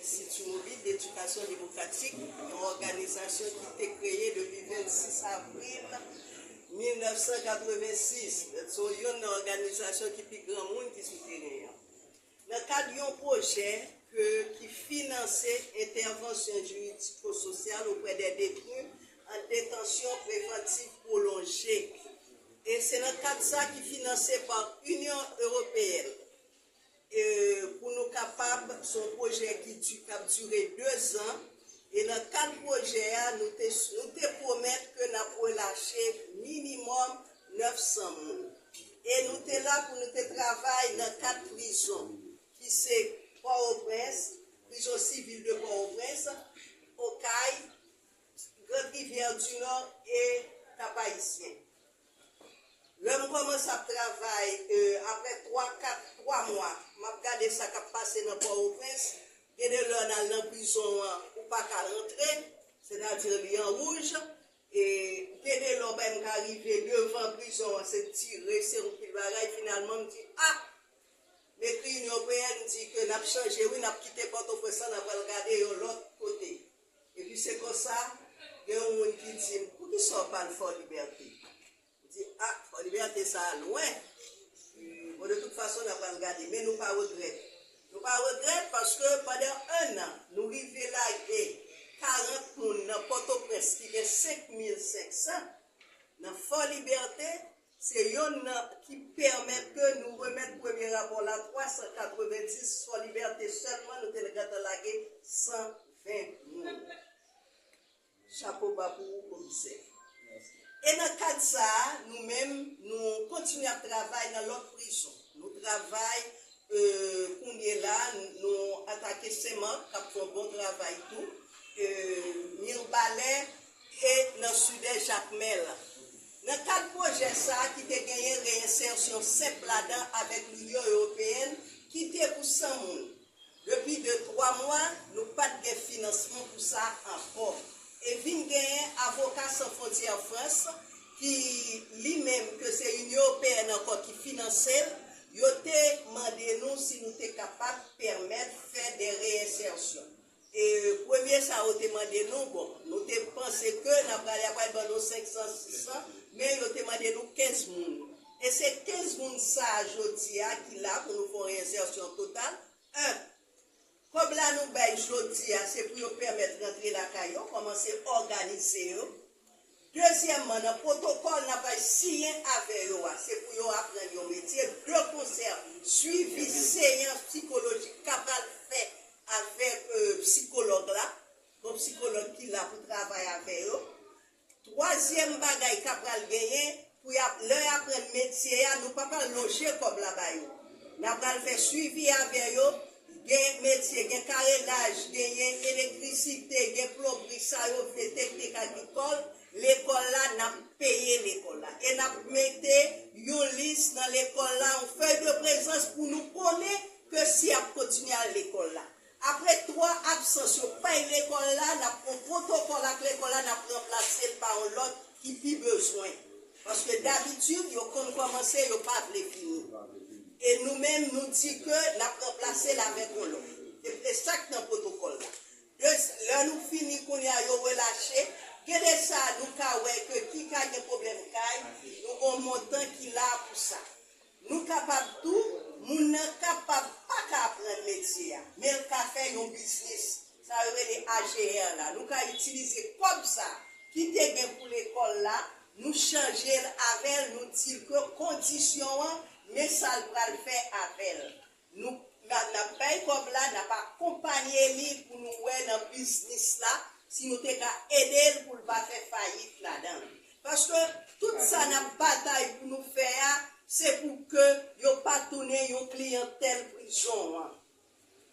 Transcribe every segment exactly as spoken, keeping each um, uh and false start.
Enstiti Mobil Ledikasyon Demokratik, yon òganizasyon ki te kreye depi vennsis avril mil nèf san katrevensis. Se youn nan òganizasyon ki pi granmoun ki sou teren an. Nan kad yon pwojè ke, ki finanse entèvansyon jiridiko-sosyal oprè dè detni an detansyon prevantiv pwolonje. E se nan kad sa ki finanse pa Inyon Ewopeyèn. E pou nou kapab, se yon pwojè ki di, k ap dire dezan. E nan kad pwojè a, nou te, nou te pwomèt ke n ap relache minimòm nèf san moun. E nou te la pou nou te travay nan kat prizon, ki se Pòtoprens, prizon sivil de Pòtoprens, Okay, Grand Rivière du Nord e Cap Haïtien. Lè m kòmanse ap travay, e, apre twa, kat, twa mwa, m ap gade sa k ap pase nan Pòtoprens. Gen de lè n al nan prizon an, ou pa ka rantre, sètadi li an wouj. E gen de lè w pa menm ka rive devan prizon an, se tire, se yon pil bagay. Finalman, m di, a! M ekri Inyon Ewopeyèn, m di ke n ap chanje, wi, n ap kite Pòtoprens lan, n ap al gade yon lòt kote. Epi se konsa, gen yon moun ki di m, poukisa w pa al Fò Libète? M di, a, Fò Libète sa a lwen. Bon, de tout fason, n ap al gade, men nou pa regrèt. Nou pa regrèt paske pandan en an, nou rive lage karant moun nan Pòtoprens ki gen senk mil senk san. Nan Fò Libète, se yonn nan ki pèmèt ke nou remèt premye rapò la, twa san katrevenndis, Fò Libète sèlman, nou te gentan lage san ven moun. Chapo ba pou ou, komisè. E nan kad sa a, nou menm, nou kontinye ap travay nan lòt prizon. Nou travay, e, kounye la, nou atake Senmak, k ap fè yon bon travay tou, e, Mirbalè e nan Sidès Jakmèl. Nan kad pwojè sa a ki te genyen reyensèsyon senp ladan avèk Linyon Ewopeyèn, ki te pou san moun. Depi de twa mwa, nou pa t gen finansman pou sa ankò. E vin genyen Avoka San Fwontyè Frans, ki li menm, ke se Inyon Ewopeyèn ankò ki finanse l, yo te mande nou si nou te kapab pèmèt fè de reyensèsyon. E premye sa yo te mande nou, bon, nou te panse ke n ap prale, y ap pral ban nou senk san, sis san, men yo te mande nou kenz moun. E se kenz moun sa a jodi a ki la pou nou fè yon reyensèsyon total. En, kòb la nou bay jodi a, se pou yo pèmèt rantre lakay yo, kòmanse òganize yo. Dezyèmman, nan pwotokòl n ap al siyen avè yo a, se pou yo aprann yon metye. De konsè, swivi seyans sikolojik k ap al fè avèk, e, sikològ la, gon sikològ ki la pou travay avè yo. Twazyèm bagay k ap pral genyen, pou y ap, lè y aprann metye a, nou pa pral lonje kòb la ba yo. N ap pral fè swivi avè yo, gen metye, gen karelaj, genyen elektrisite, gen plonbri, sa yo vle, teknik agrikòl, lekòl la, n ap peye lekòl la. E n ap mete yon lis nan lekòl la, yon fèy de prezans pou nou konnen ke si y ap kontinye al lekòl la. Apre twa absans, yo pay lekòl la, n ap pran pwotokòl ak lekòl la, n ap ranplase l pa yon lòt ki pi bezwen. Paske dabitid, yo konn kòmanse, yo pa vle fini. E nou menm, nou di ke n ap ranplase l avèk yon lòt. Se, se sa k nan pwotokòl la. De, lè nou fini kounye a, yo relache. Gen de sa, nou ka wè ke ki ka gen pwoblèm kay, nou gon montan ki la pou sa. Nou kapab tou, moun nan kapab pa ka aprann metye a, men l ka fè yon biznis, sa yo rele A G R la. Nou ka itilize kòb sa ki te gen pou lekòl la, nou chanje l avè l, nou di l ke kondisyon an, men sa l pral fè avè l. Nou, n ap, n ap bay kòb la, n ap akonpanye li pou nou wè nan biznis la, si nou te ka ede l pou l pa fè fayit ladan l. Paske tout sa n ap batay pou nou fè a, se pou ke yo pa tounen yon kliyantèl prizon an.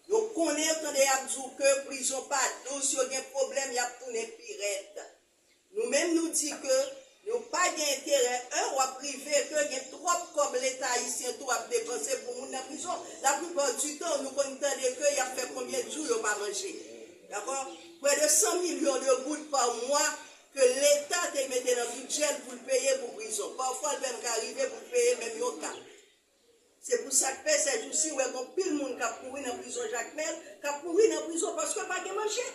Yo konnen, yo tande y ap di w ke prizon pa dous, yo gen pwoblèm, y ap tounen pi rèd. Nou menm, nou di ke nou pa gen enterè, en, w ap rive ke gen twòp kòb Leta ayisyen tou ap depanse pou moun nan prizon. Laplipa di tan, nou konn tande ke y ap fè konbyen jou yo pa manje. Dakò? Près de cent millions de goud pa mwa ke Leta te mete nan bidjè l pou l peye pou prizon. Pafwa, l menm ka rive pou l peye menm yon ka. Se pou sa k fè sèjousi w wè gen anpil moun k ap mouri nan prizon Jakmèl, k ap mouri nan prizon paske pa gen manje.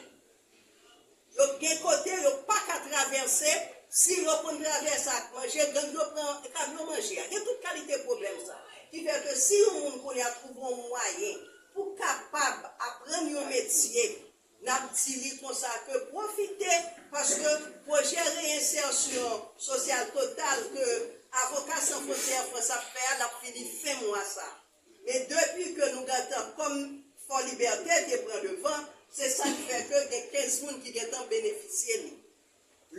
Yo gen kote yo pa ka travèse, si yo konn travèse ak manje, gang yo pran kamyon manje a. Gen tout kalite pwoblèm sa. Ki fè ke si yon moun kounye a twouve yon mwayen pou kapab aprann yon metye, n ap di li konsa ke pwofite, paske pwojè reyensèsyon sosyal total ke Avoka San Fwontyè Frans ap fè a, l ap fini fen mwa sa. Men depi ke nou gentan, kòm Fò Libète te pran devan, se sa k fè ke gen kenz moun ki gentan benefisye li.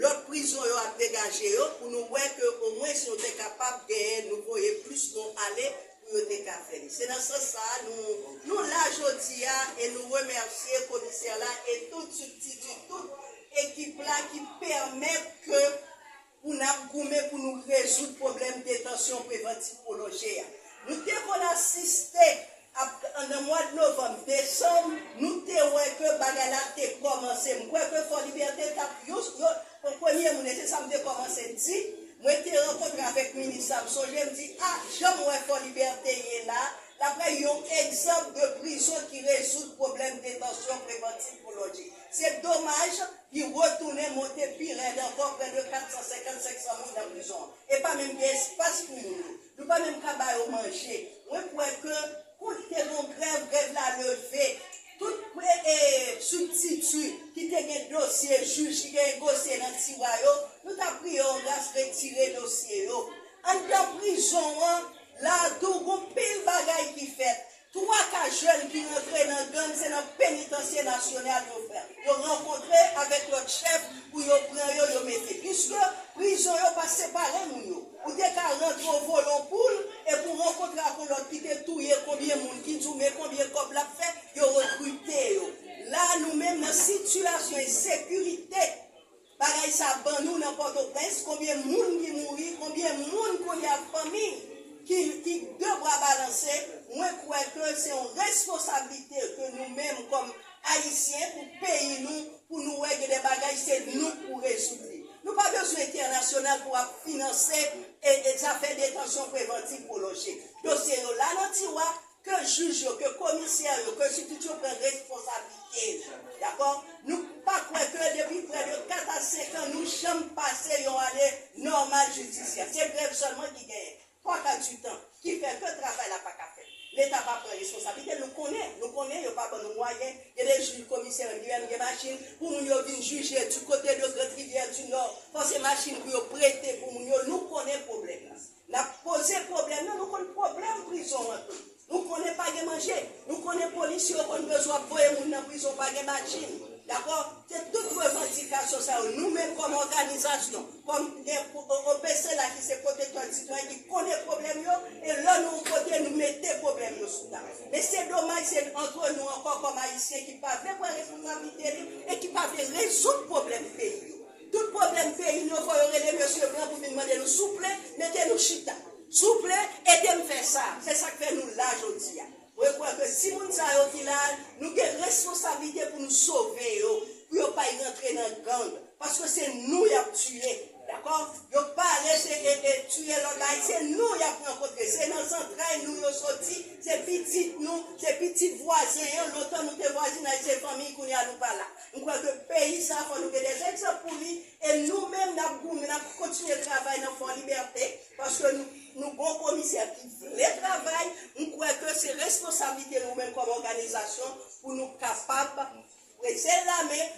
Lòt prizon yo ap degaje yo pou nou wè ke omwen si nou te kapab genyen, nou voye plis moun ale pou yo te ka fè li. Se nan sans sa a nou, nou la jodi a e nou remèsye komisè la e tout sibtiti, tout ekip la ki pèmèt ke pou n ap goumen pou nou rezoud pwoblèm detansyon prevantif pwolonje a. Nou te konn asiste ap, nan mwa de novanm, desanm, nou te wè ke bagay la te kòmanse. M kwè ke Fò Libète t ap yon, yon, yon premye moun, e se sa m te kòmanse di. Mwen te rankontre avèk minis la, m sonje m di, a, jan m wè Fò Libète ye la, l ap yon egzanp de prizon ki rezoud pwoblèm detansyon prevantif pwolonje. Se domaj, li retounen monte pi rèd ankò, prè de kat san senkant, senk san moun nan prizon an. E pa menm gen espas pou moun yo. Nou pa menm ka ba yo manje. Mwen kwè ke kou te gen yon grèv, grèv la leve. Tout e, e, sibtiti ki te gen dosye jij, ki gen dosye nan tiwa yo, nou ta priye yon gras retire dosye yo. Anndan prizon an, la tou, gon pil bagay ki fèt. Twa ka jèn ki rantre nan gang, se nan penitansye nasyonal yo fè. Yo rankontre avèk lòt chèf pou yo pran yo, yo mete. Piske prizon yo pa separe moun yo. Ou te ka rantre, w vole yon poul, epi w rankontre ak yon lòt ki te touye konbyen moun, ki di w men konbyen kòb l ap fè, yo rekrite yo. La, nou menm, nan sitiyasyon ensekirite, bagay sa ban nou nan Pòtoprens, konbyen moun ki mouri, konbyen moun kounye a, fanmi ki, ki de bra balanse, mwen kwè ke se yon responsablite ke nou menm kòm Ayisyen pou peyi nou, pou nou wè gen de bagay se nou pou rezoud li. Nou pa bezwen entènasyonal pou ap finanse e, e zafè detansyon prevantif pwolonje. Dosye yo la nan tiwa, ke jij yo, ke komisè yo, ke sibtiti yo pran responsablite yo. Dakò? Nou pa kwè ke depi prè de kat a senk an, nou janm pase yon ane nòmal jidisyè. Se grèv sèlman ki genyen. Twa ka di tan. Ki fè ke travay la pa ka fèt. Leta pa pran responsablite. Nou konnen, nou konnen yo pa ban nou mwayen. Gen de jij komisè menm ki pa gen machin. Pou moun yo vin jije di kote de Grand Rivière du Nord, fò se machin pou yo prete pou moun yo. Nou konnen pwoblèm la. N ap poze pwoblèm nan, nou konn pwoblèm prizon an tou. Nou konnen pa gen manje, nou konnen polisye yo konn bezwen ap voye moun nan prizon, pa gen machin. Dakò? Se tout revandikasyon sa yo, nou menm kòm òganizasyon, kòm gen O P C la ki se pwotektè sitwayen ki konnen pwoblèm yo, e lè nou yon kote, nou mete pwoblèm yo sou tab. Men se domaj, se antre nou ankò kòm Ayisyen ki pa vle pran responsablite li e ki pa vle rezoud pwoblèm peyi yo. Tout pwoblèm peyi nou, fò yo rele mesye blan pou vin mande nou, souple, mete nou chita. Souple, ede m fè sa. Se sa k fè nou la jodi a. Mwen kwè ke timoun sa yo ki la, nou gen responsablite pou nou sove yo, pou yo pa y rantre nan gang. Paske se nou y ap tiye. Dakò? Yo pale, se e, e, tiye lòt la, se nou y ap rankontre. Se nan zantray nou yo soti, se pitit nou, se pitit vwazen an. Lontan nou te vwazinay, se fanmi, kounye a nou pa la. M kwè ke peyi sa, fò nou gen de egzanp pou li, e nou menm, n ap goumen, n ap kontinye travay nan Fò Libète, paske nou, nou gon komisè ki vle travay. M kwè ke se responsablite nou menm kòm òganizasyon pou nou kapab prese lamen,